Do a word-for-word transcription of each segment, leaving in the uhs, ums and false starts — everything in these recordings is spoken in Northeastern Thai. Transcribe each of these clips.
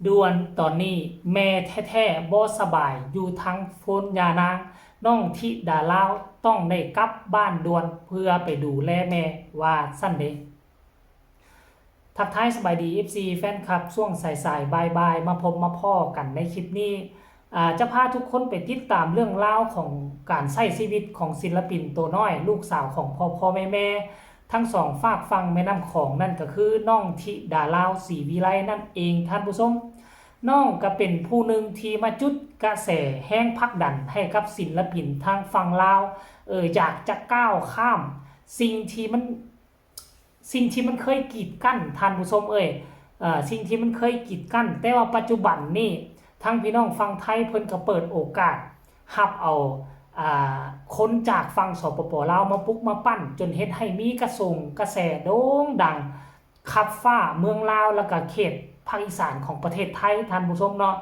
ด่วนตอนนี้แม่แท้ๆบ่สบายอยู่ทางโพนย่านาง น้องธิดาลาวต้องได้กลับบ้านด่วนเพื่อไปดูแลแม่ ว่าซั่นเด้ ทักทายสบายดี เอฟซี แฟนคลับ ช่วงสายๆบ่ายๆมาพบมาพ้อกันในคลิปนี้ อ่า จะพาทุกคนไปติดตามเรื่องราวของการใช้ชีวิตของศิลปินตัวน้อย ลูกสาวของพ่อพ่อแม่แม่ทั้งสองฟากฝั่งแม่น้ำของ นั่นก็คือน้องธิดาลาว ศรีวิไล นั่นเองท่านผู้ชม น้องก็เป็นผู้หนึ่งที่มาจุดกระแสแฮงผลักดันให้กับศิลปินทางฝั่งลาว เออ อยากจะก้าวข้ามสิ่งที่มัน สิ่งที่มันเคยกีดกั้น ท่านผู้ชมเอ้ย เอ่อ สิ่งที่มันเคยกีดกั้น แต่ว่าปัจจุบันนี่ทางพี่น้องฝั่งไทยเพิ่นก็เปิดโอกาสรับเอา อ่า คนจากฝั่ง สปป ลาว มาปลุกมาปั้น จนเฮ็ดให้มีกระสงกระแสโด่งดัง คับฟ้าเมืองลาว แล้วก็เขตภาคอีสานของประเทศไทย ท่านผู้ชมเนาะ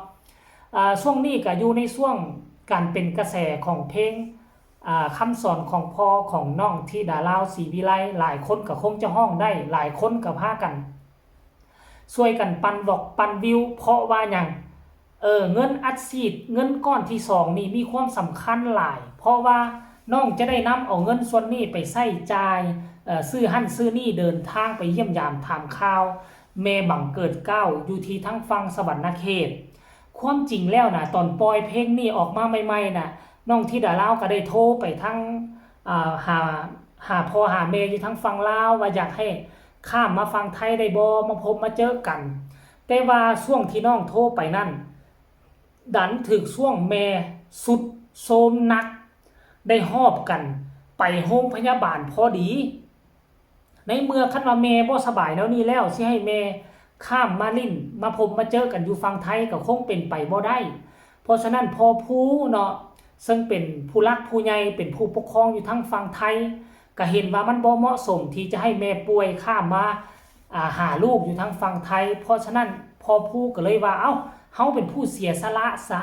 อ่า ช่วงนี้ก็อยู่ในช่วงการเป็นกระแสของเพลง อ่า คำสอนของพ่อของน้องธิดาลาว ศรีวิไล หลายคนก็คงจะฮ้องได้ หลายคนก็พากัน ช่วยกันปั่นวล็อกปั่นวิว เพราะว่าหยัง เออ เงินอัดฉีด เงินก้อนที่สองนี่มีความสำคัญหลาย เพราะว่าน้องจะได้นำเอาเงินส่วนนี้ไปใช้จ่าย เอ่อ ซื้อหั้นซื้อนี่ เดินทางไปเยี่ยมยามถามข่าว แม่บังเกิดเกล้าอยู่ที่ทางฝั่งสะหวันนะเขต ความจริงแล้วนะ ตอนปล่อยเพลงนี้ออกมาใหม่ๆนะ น้องธิดาลาวก็ได้โทรไปทาง อ่า หา หาพ่อหาแม่อยู่ทางฝั่งลาว ว่าอยากให้ข้ามมาฝั่งไทยได้บ่ มาพบมาเจอกัน แต่ว่าช่วงที่น้องโทรไปนั่น ดันถืกช่วงแม่ทรุดโทรมหนัก ได้หอบกันไปโรงพยาบาลพอดี ในเมื่อคันว่าแม่บ่สบายแนวนี้แล้ว สิให้แม่ข้ามมาลิ้นมาพบมาเจอกันอยู่ฝั่งไทยก็คงเป็นไปบ่ได้ เพราะฉะนั้นพ่อภูเนาะ ซึ่งเป็นผู้หลักผู้ใหญ่ เป็นผู้ปกครองอยู่ทางฝั่งไทย ก็เห็นว่ามันบ่เหมาะสมที่จะให้แม่ป่วยข้ามมา อ่า หาลูกอยู่ทางฝั่งไทย เพราะฉะนั้นพ่อภูก็เลยว่า เอ้า เฮาเป็นผู้เสียสละซะ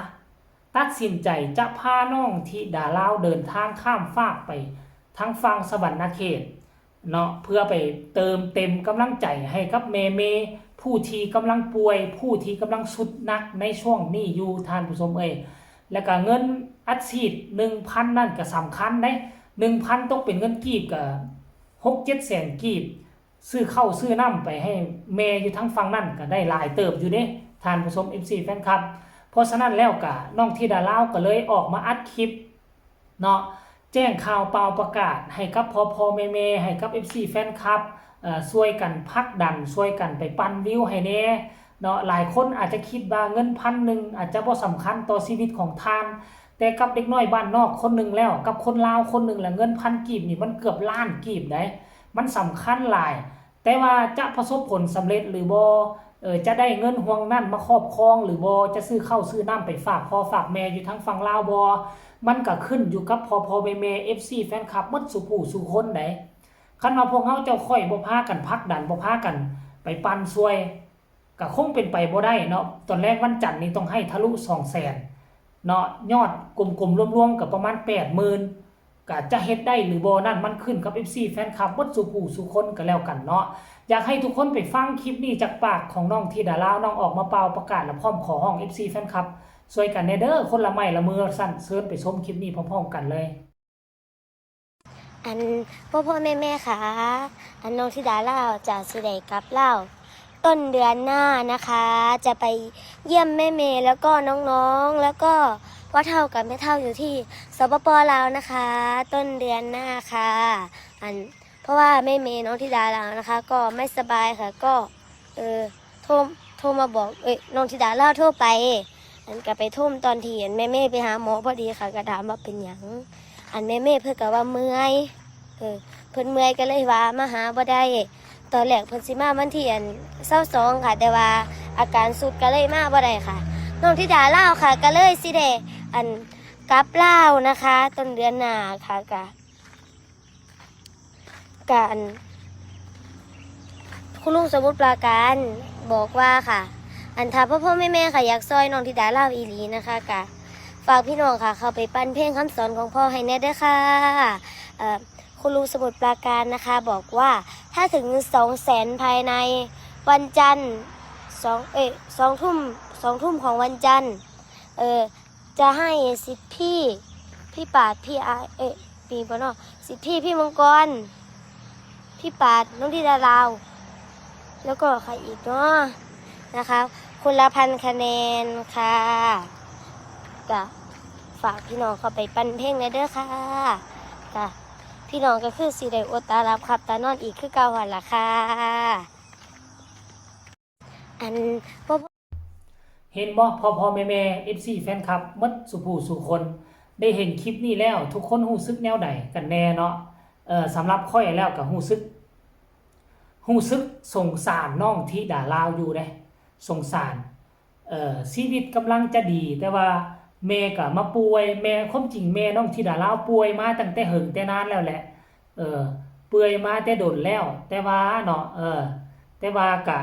ตัดสินใจจะพาน้องธิดาลาวเดินทางข้ามฟากไปทางฝั่งสะหวันนะเขตเนาะ เพื่อไปเติมเต็มกำลังใจให้กับแม่เมย์ ผู้ที่กำลังป่วย ผู้ที่กำลังทรุดหนักในช่วงนี้อยู่ ท่านผู้ชมเอ้ย แล้วก็เงินอัดฉีด หนึ่งพัน นั่นก็สำคัญเด้ หนึ่งพัน ตกเป็นเงินกีบก็ หกเจ็ดแสนกีบ ซื้อข้าวซื้อน้ำไปให้แม่อยู่ทางฝั่งนั่นก็ได้หลายเติบอยู่เด้ ท่านผู้ชม เอฟซี แฟนคลับ เพราะฉะนั้นแล้วก็น้องธิดาลาวก็เลยออกมาอัดคลิปเนาะ แจ้งข่าวเป่าประกาศให้กับพ่อพ่อแม่แม่ ให้กับ เอฟซี แฟนคลับ เอ่อ ช่วยกันผลักดัน ช่วยกันไปปั่นวิวให้แน่เนาะ หลายคนอาจจะคิดว่าเงินพันหนึ่งอาจจะบ่สำคัญต่อชีวิตของท่าน แต่กับเด็กน้อยบ้านนอกคนหนึ่งแล้ว กับคนลาวคนหนึ่งแล้ว เงินพันกีบนี่มันเกือบล้านกีบได้ มันสำคัญหลาย แต่ว่าจะประสบผลสำเร็จหรือบ่ เออ จะได้เงินห่วงนั้นมาครอบครองหรือบ่ จะซื้อข้าวซื้อน้ำไปฝากพ่อฝากแม่อยู่ทางฝั่งลาวบ่ มันก็ขึ้นอยู่กับพ่อพ่อแม่แม่ เอฟซี แฟนคลับหมดสู่ผู้สู่คนได๋ คันว่าพวกเฮาเจ้าข้อยบ่พากันผลักดัน บ่พากันไปปั่นช่วย ก็คงเป็นไปบ่ได้เนาะ ตอนแรกวันจันทร์นี่ต้องให้ทะลุสองแสนเนาะ ยอดกลมๆรวมๆก็ประมาณแปดหมื่น ก็จะเฮ็ดได้หรือบ่นั่นมันขึ้นกับ เอฟซี แฟนคลับเบิดสู่ผู้สู่คนก็แล้วกันเนาะ อยากให้ทุกคนไปฟังคลิปนี้จากปากของน้องธิดาลาว น้องออกมาเป่าประกาศและพร้อมขอฮ้อง เอฟซี แฟนคลับ ช่วยกันแน่เด้อ คนละไม้ละมือว่าซั่น เชิญไปชมคลิปนี้พร้อมๆกันเลย อันพ่อพ่อแม่แม่คะ อันน้องธิดาลาวจะสิได้กลับลาวต้นเดือนหน้านะคะ จะไปเยี่ยมแม่เมย์แล้วก็น้องๆ แล้วก็พ่อเฒ่ากับแม่เฒ่าอยู่ที่ สปป ลาวนะคะ ต้นเดือนหน้าค่ะ อันเพราะว่าแม่เมย์น้องธิดาลาวนะคะ ก็ไม่สบายค่ะ ก็ เออ โทร โทรมาบอก เอ้ย น้องธิดาลาวโทรไป อันก็ไปโทรตอนที่อันแม่เมย์ไปหาหมอพอดีค่ะ ก็ถามว่าเป็นหยัง อันแม่เมย์เพิ่นก็ว่าเมื่อย เออ เพิ่นเมื่อยก็เลยว่ามาหาบ่ได้ ตอนแรกเพิ่นสิมาวันที่อันซาวสองค่ะ แต่ว่าอาการทรุดก็เลยมาบ่ได้ค่ะ น้องธิดาลาวค่ะ ก็เลยสิได้อันกลับลาวนะคะ ต้นเดือนหน้าค่ะ ก็ ก็อัน คุณลุงสมุทรปราการบอกว่าค่ะ อันถ้าพ่อพ่อแม่แม่ค่ะอยากซอยน้องธิดาลาวอีหลีนะคะ ก็ฝากพี่น้องค่ะ เข้าไปปั่นเพลงคำสอนของพ่อให้แน่เด้อค่ะ เอ่อ คุณลุงสมุทรปราการนะคะ บอกว่าถ้าถึงสองแสนภายในวันจันทร์ สองเอ้ยสองทุ่มสองทุ่มของวันจันทร์ เออ จะให้สิทธิ์พี่ พี่ปาด พี่อาร์ เอ้ย มีบ่เนาะ สิทธิ์พี่ พี่มังกร พี่ปาด น้องธิดาลาว แล้วก็ใครอีกเนาะ นะคะ คนละพันคะแนนค่ะ ก็ฝากพี่น้องเข้าไปปั่นเพลงแหน่เด้อค่ะ ก็พี่น้องก็คือสิได้อดตาหลับขับตานอนอีกคือเก่าหั่นล่ะค่ะ อันบ่ เห็นบ่ พ่อพ่อแม่แม่ เอฟซี แฟนคลับหมดสู่ผู้สู่คน ได้เห็นคลิปนี้แล้ว ทุกคนรู้สึกแนวใดกันแน่เนาะ เอ่อ สำหรับข้อยแล้วก็รู้สึก รู้สึกสงสารน้องธิดาลาวอยู่เด้ สงสาร เอ่อ ชีวิตกำลังจะดี แต่ว่าแม่ก็มาป่วย แม่ ความจริงแม่น้องธิดาลาวป่วยมาตั้งแต่เหิงแต่นานแล้วแหละ เออ เปื่อยมาแต่ดนแล้ว แต่ว่าเนาะ เออ แต่ว่าก็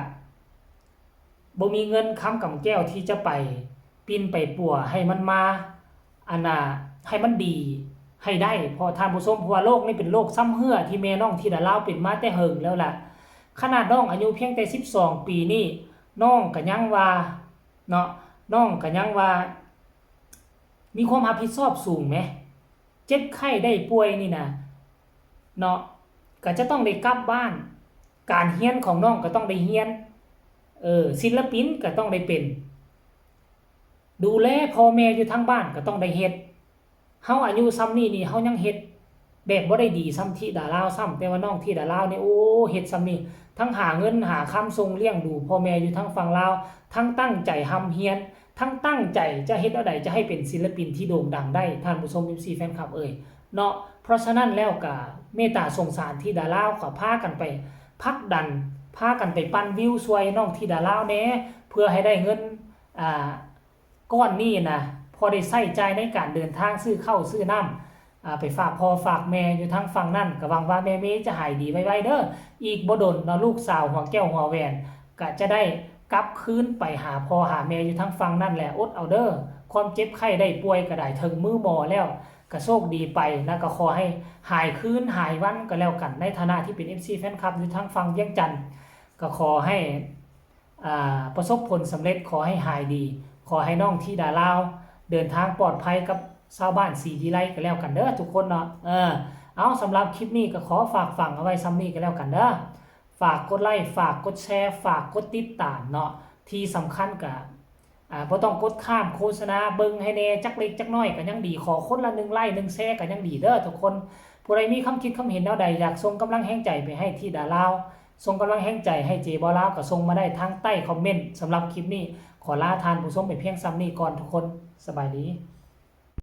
บ่มีเงินคำกำแก้วที่จะไปปิ้นไปปัวให้มันมา อันน่ะ ให้มันดีให้ได้ เพราะท่านผู้ชม เพราะว่าโรคนี้เป็นโรคซ้ำเฮือที่แม่น้องธิดาลาวเป็นมาแต่เหิงแล้วล่ะ ขนาดน้องอายุเพียงแต่สิบสองปีนี่ น้องก็ยังว่า เนาะ น้องก็ยังว่า มีความรับผิดชอบสูงแหม เจ็บไข้ได้ป่วยนี่นะ เนาะ ก็จะต้องได้กลับบ้าน การเรียนของน้องก็ต้องได้เรียน เออ ศิลปินก็ต้องได้เป็น ดูแลพ่อแม่อยู่ทางบ้านก็ต้องได้เฮ็ด เฮาอายุส่ำนี้นี่ เฮายังเฮ็ดแบบบ่ได้ดีส่ำธิดาลาวส่ำ แต่ว่าน้องธิดาลาวนี่ โอ้ เฮ็ดส่ำนี้ ทั้งหาเงินหาคำส่งเลี้ยงดูพ่อแม่อยู่ทางฝั่งลาว ทั้งตั้งใจร่ำเรียน ทั้งตั้งใจจะเฮ็ดแนวใดจะให้เป็นศิลปินที่โด่งดังได้ ท่านผู้ชม เอฟซี แฟนคลับเอ่ย เนาะ เพราะฉะนั้นแล้วก็เมตตาสงสารธิดาลาว ก็พากันไปผลักดัน พากันไปปั่นวิวช่วยน้องธิดาลาวแหน่ เพื่อให้ได้เงิน อ่า ก้อนนี้นะ พอได้ใช้จ่ายในการเดินทางซื้อข้าวซื้อน้ำ อ่า ไปฝากพ่อฝากแม่อยู่ทางฝั่งนั้น ก็หวังว่าแม่เมย์จะหายดีไวๆเด้อ อีกบ่ดนเนาะ ลูกสาวหัวแก้วหัวแหวน ก็จะได้กลับคืนไปหาพ่อหาแม่อยู่ทางฝั่งนั่นแหละ อดเอาเด้อ ความเจ็บไข้ได้ป่วยก็ได้ถึงมือหมอแล้ว ก็โชคดีไปนะ ก็ขอให้หายคืนหายวันก็แล้วกัน ในฐานะที่เป็น เอฟซี แฟนคลับอยู่ทางฝั่งเวียงจันทน์ ก็ขอให้ อ่า ประสบผลสำเร็จ ขอให้หายดี ขอให้น้องธิดาลาว เดินทางปลอดภัยกับชาวบ้านศรีวิไลก็แล้วกันเด้อทุกคนเนาะ เออ เอา สำหรับคลิปนี้ก็ขอฝากฝังเอาไว้ส่ำนี้ก็แล้วกันเด้อ ฝากกดไลค์ ฝากกดแชร์ ฝากกดติดตามเนาะ ที่สำคัญก็ อ่า บ่ต้องกดข้ามโฆษณา เบิ่งให้แหน่ จักเล็กจักน้อยก็ยังดี ขอคนละหนึ่งไลค์ หนึ่งแชร์ก็ยังดีเด้อทุกคน ผู้ใดมีความคิดความเห็นแนวใด อยากส่งกำลังแฮงใจไปให้ธิดาลาว ส่งกำลังแฮงใจให้เจบ่าวลาว ก็ส่งมาได้ทางใต้คอมเมนต์ สำหรับคลิปนี้ ขอลาท่านผู้ชมไปเพียงส่ำนี้ก่อนทุกคน สบายดี